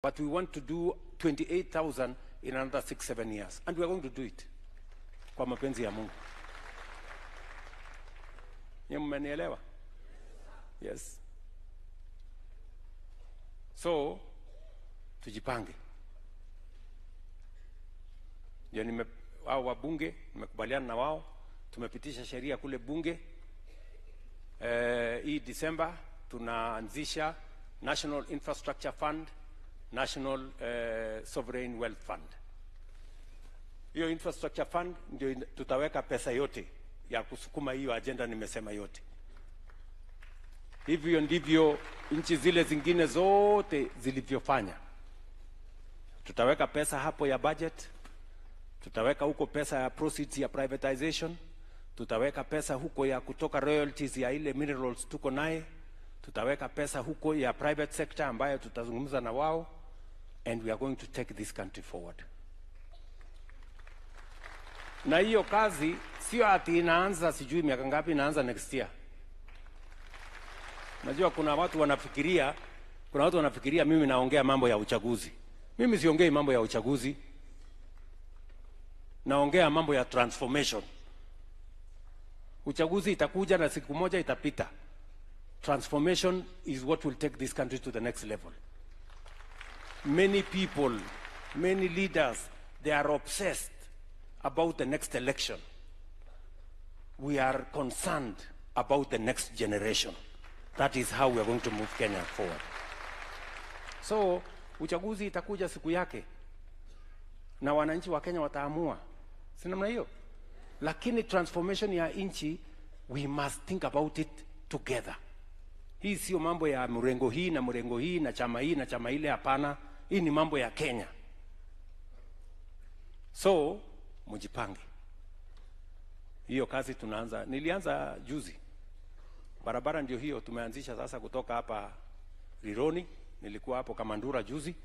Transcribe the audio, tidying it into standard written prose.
But we want to do 28,000 in another 6, 7 years. And we are going to do it. Kwa mapenzi ya Mungu. Nyie mmenielewa? Yes. So, tujipange. Ndio wao wabunge, nimekubaliana na wao, tumepitisha sheria kule bunge. Hii December tunaanzisha National Infrastructure Fund, National Sovereign Wealth Fund. Hiyo Infrastructure Fund ndio tutaweka pesa yote ya kusukuma hiyo agenda nimesema yote. Hivyo ndivyo nchi zile zingine zote zilivyofanya. Tutaweka pesa hapo ya budget, tutaweka huko pesa ya proceeds ya privatization, tutaweka pesa huko ya kutoka royalties ya ile minerals tuko naye, tutaweka pesa huko ya private sector ambayo tutazungumza na wao, and we are going to take this country forward. Na hiyo kazi sio ati inaanza sijui miaka ngapi, inaanza next year. Najua kuna watu wanafikiria mimi naongea mambo ya uchaguzi. Mimi siongei mambo ya uchaguzi. Naongea mambo ya transformation. Uchaguzi itakuja na siku moja itapita. Transformation is what will take this country to the next level. Many people, many leaders, they are obsessed about the next election. We are concerned about the next generation. That is how we are going to move Kenya forward. So, uchaguzi itakuja siku yake na wananchi wa Kenya wataamua. Si namna hiyo? Lakini transformation ya nchi, we must think about it together. Hii sio mambo ya mrengo hii na mrengo hii na chama hii na chama ile, hapana. Hii ni mambo ya Kenya. So, mjipange. Hiyo kazi tunaanza, nilianza juzi. Barabara ndio hiyo tumeanzisha sasa kutoka hapa Rironi, nilikuwa hapo Kamandura juzi.